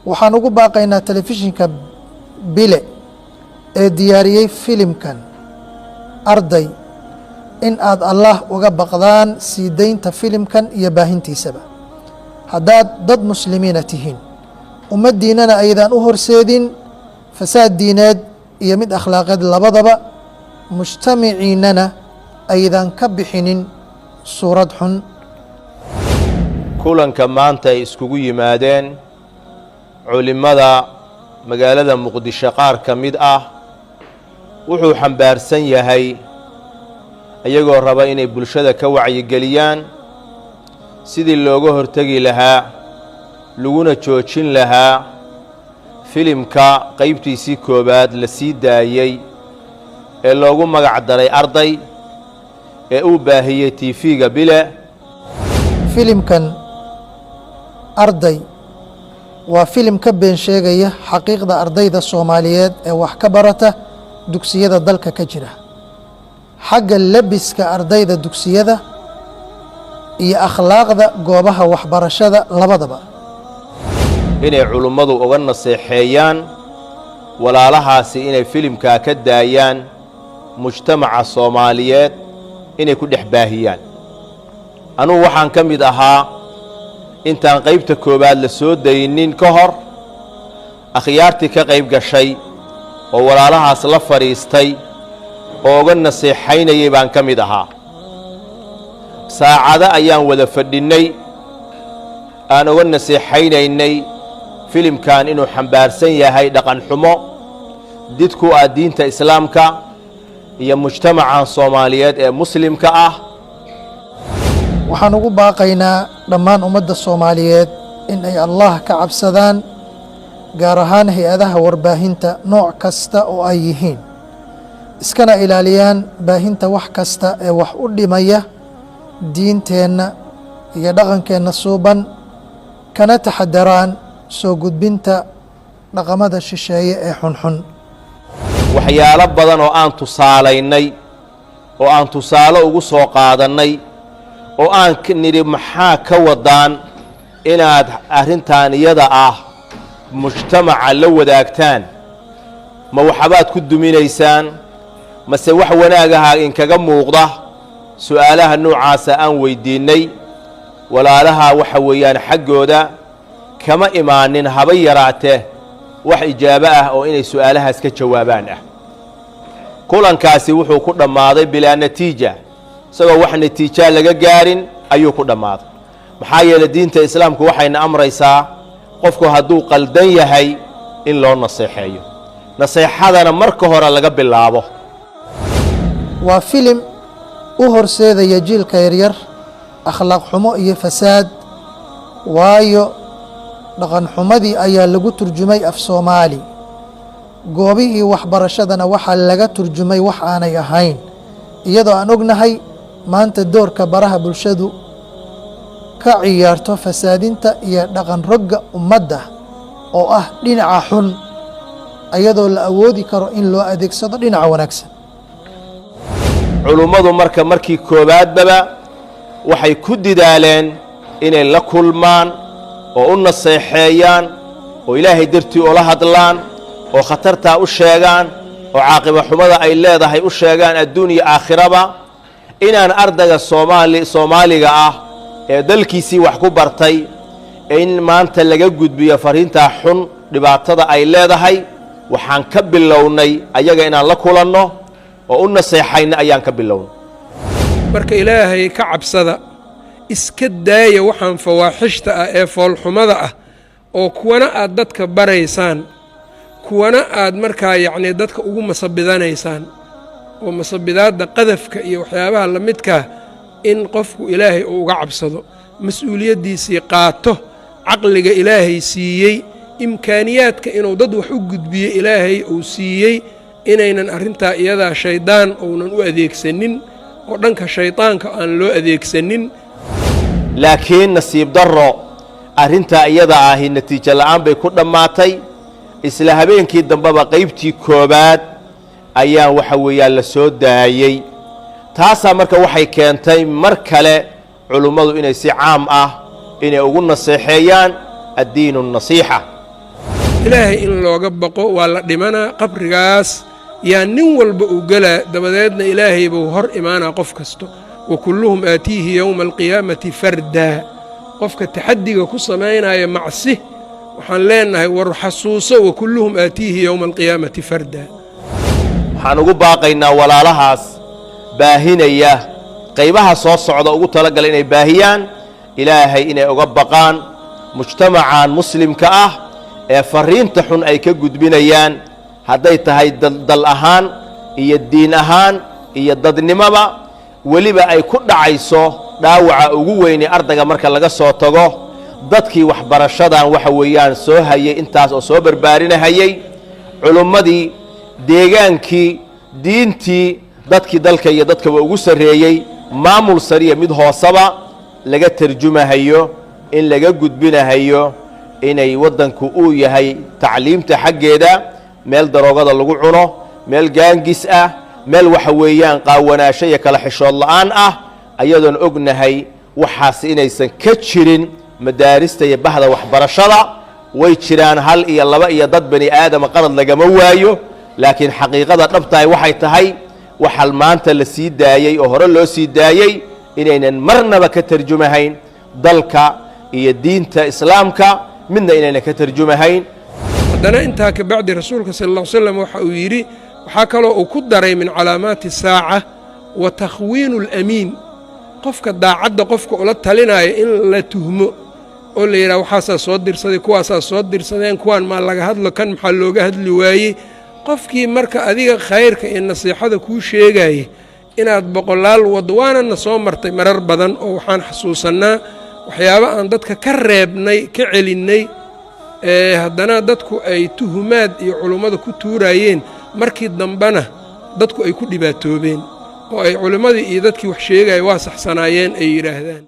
Waxaan ugu baaqaynaa telefishinka Bile ee diyaariyey filimkan Arday in aad Allah uga baqdaan sii daynta filimkan iyo baahintiisaba, haddaad dad Muslimiina tihiin, ummaddiinnana aydaan u horseedin fasaad diineed iyo mid akhlaaqeed labadaba, mujtamiciinnana aydan ka bixinin suurad xun. Kulanka maanta ay iskugu yimaadeen culimmada magaalada Muqdisho qaar ka mid ah wuxuu xambaarsan yahay, iyagoo raba inay bulshada ka wacyigeliyaan sidii looga hortegi lahaa laguna joojin lahaa filimka qaybtiisii koowaad la sii daayey ee loogu magac daray Arday ee uu baahiyey TV-ga Bile. Filimkan Arday waa filim ka been sheegaya xaqiiqda ardayda Soomaaliyeed ee wax ka barata dugsiyada dalka ka jira, xagga labiska ardayda dugsiyada iyo akhlaaqda goobaha waxbarashada labadaba. Inay culummadu uga naseexeeyaan walaalahaasi inay filimkaa ka daayaan mujtamaca Soomaaliyeed inay ku dhex baahiyaan. Anugu waxaan ka mid ahaa, intaan qaybta koowaad la soo daynin ka hor, akhyaartii ka qayb gashay oo walaalahaas la fadhiistay oo uga naseexaynayay baan ka mid ahaa. Saacado ayaan wada fadhinnay, aan uga naseexaynaynay filimkan inuu xambaarsan yahay dhaqan xumo didku ah diinta Islaamka iyo mujtamacan Soomaaliyeed ee Muslimka ah. Waxaan ugu baaqaynaa dhammaan ummadda Soomaaliyeed in ay Allah ka cabsadaan, gaar ahaan hay-adaha warbaahinta nooc kasta oo ay yihiin, iskana ilaaliyaan baahinta wax kasta ee wax u dhimaya diinteenna iyo dhaqankeenna suuban, kana taxadaraan soo gudbinta dhaqamada shisheeye ee xunxun. Waxyaalo badan oo aan tusaalaynay oo aan tusaale ugu soo qaadannay oo aan nidhi, "Maxaa ka wadaan inaad arrintan iyada ah mujtamaca la wadaagtaan? Ma waxbaad ku duminaysaan mase wax wanaagaha inkaga muuqda?" Su'aalaha noocaasa aan weyddiinnay walaalaha, waxa weeyaan, xaggooda kama imaanin haba yaraatee wax ijaabo ah oo inay su'aalahaas ka jawaabaan ah. Kulankaasi wuxuu ku dhammaaday bilaa natiija, isagoo wax natiijaa laga gaarin ayuu ku dhammaaday. Maxaa yeelay, diinta Islaamku waxayna amraysaa qofku hadduu qaldan yahay in loo naseexeeyo, naseexadana marka hore laga bilaabo. Waa filim u horseedaya jiilka yaryar akhlaaq xumo iyo fasaad, waayo dhaqan xumadii ayaa lagu turjumay af Soomaali. Goobihii waxbarashadana waxaa laga turjumay wax aanay ahayn, iyadoo aan ognahay maanta doorka baraha bulshadu ka ciyaarto fasaadinta iyo dhaqan rogga ummadda oo ah dhinaca xun, iyadoo la awoodi karo in loo adeegsado dhinaca wanaagsan. Culummadu marka markii koowaadbaba waxay ku didaaleen inay la kulmaan oo u naseexeeyaan oo Ilaahay dartii ula hadlaan oo khatartaa u sheegaan oo caaqiba xumada ay leedahay u sheegaan adduun iyo aakhiraba, inaan ardayga Soomaali Soomaaliga ah ee dalkiisii wax ku bartay in maanta laga gudbiyo fariintaa xun, dhibaatada ay leedahay. Waxaan ka bilownay ayaga inaan la kulanno oo u naseexayno ayaan ka bilownay. Marka Ilaahay ka cabsada, iska daaya waxaan fawaaxishta ah ee foolxumada ah oo kuwana aad dadka baraysaan, kuwana aad markaa yacnii dadka ugu masabidanaysaan, oo masabidaadda qadafka iyo waxyaabaha lamidkaa. In qofku Ilaahay uu uga cabsado, mas-uuliyaddiisii qaato, caqliga Ilaahay siiyey, imkaaniyaadka inuu dad wax u gudbiyo Ilaahay uu siiyey, inaynan arrintaa iyadaa shaydaan uunan u adeegsanin oo dhanka shaydaanka aan loo adeegsanin. Laakiin nasiib darro, arrintaa iyada ahi natiijo la'aan bay ku dhammaatay. Isla habeenkii dambeba qaybtii koowaad ayaa waxa weeyaan la soo daayey. Taasaa marka waxay keentay mar kale culummadu inay si caam ah inay ugu naseexeeyaan. Addiinu nasiixa. Ilaahay in looga baqo, waa la dhimanaa. Qabrigaas yaa nin walba uu gelaa, dabadeedna Ilaahay buu hor imaanaa qof kasto. Wa kulluhum aatiihi yowma alqiyaamati fardaa. Qofka taxaddiga ku samaynaya macsi, waxaan leenahay, war xasuuso, wa kulluhum aatiihi yowma alqiyaamati fardaa. Waxaan ugu baaqaynaa walaalahaas baahinaya qaybaha soo socda, ugu talagala inay baahiyaan, Ilaahay inay uga baqaan mujtamacan muslimka ah ee farriinta xun ay ka gudbinayaan, hadday tahay dal ahaan iyo diin ahaan iyo dadnimoba. Weliba ay ku dhacayso dhaawaca ugu weyne ardayga marka laga soo tago, dadkii waxbarashadan waxa weeyaan soo hayay intaas oo soo barbaarinahayey, culummadii deegaankii, diintii, dadkii dalka iyo dadkaba ugu sarreeyey, maamul sariya mid hoosaba, laga tarjumahayo in laga gudbinahayo inay waddanku uu yahay tacliimta xaggeeda meel daroogada lagu cuno, meel gaangis ah, meel waxa weeyaan qaawanaasho iyo kala xishood la'aan ah, ayadoon ognahay waxaas inaysan ka jirin madaarista iyo bahda waxbarashada. Way jiraan hal iyo laba iyo dad bani aadama, qalad lagama waayo, laakiin xaqiiqada dhabtahay waxay tahay waxal maanta la sii daayey oo hore loo sii daayey inaynan marnaba ka tarjumahayn dalka iyo diinta islaamka, midna inaynan ka tarjumahayn. Haddana intaa ka bacdi, rasuulka sala alla ly slam waxa uu yidhi, waxaa kaloo uu ku daray min calaamaati saaca wa takhwiinu alamiin, qofka daacadda qofka ula talinaayo in la tuhmo oo la yidhaha, waxaasaa soo dirsaday, kuwaasaa soo dirsadeen, kuwaan maa laga hadlo, kan maxaa looga hadli waayey? Qofkii marka adiga khayrka iyo nasiixada kuu sheegaya inaad boqolaal waddo, waana na soo martay marar badan oo waxaan xasuusannaa waxyaabo aan dadka ka reebnay, ka celinnay, haddana dadku ay tuhumaad iyo culummada ku tuurayeen. Markii dambena dadku ay ku dhibaatoobeen oo ay culimmadii iyo dadkii wax sheegaya waa saxsanaayeen ay yidhaahdaan.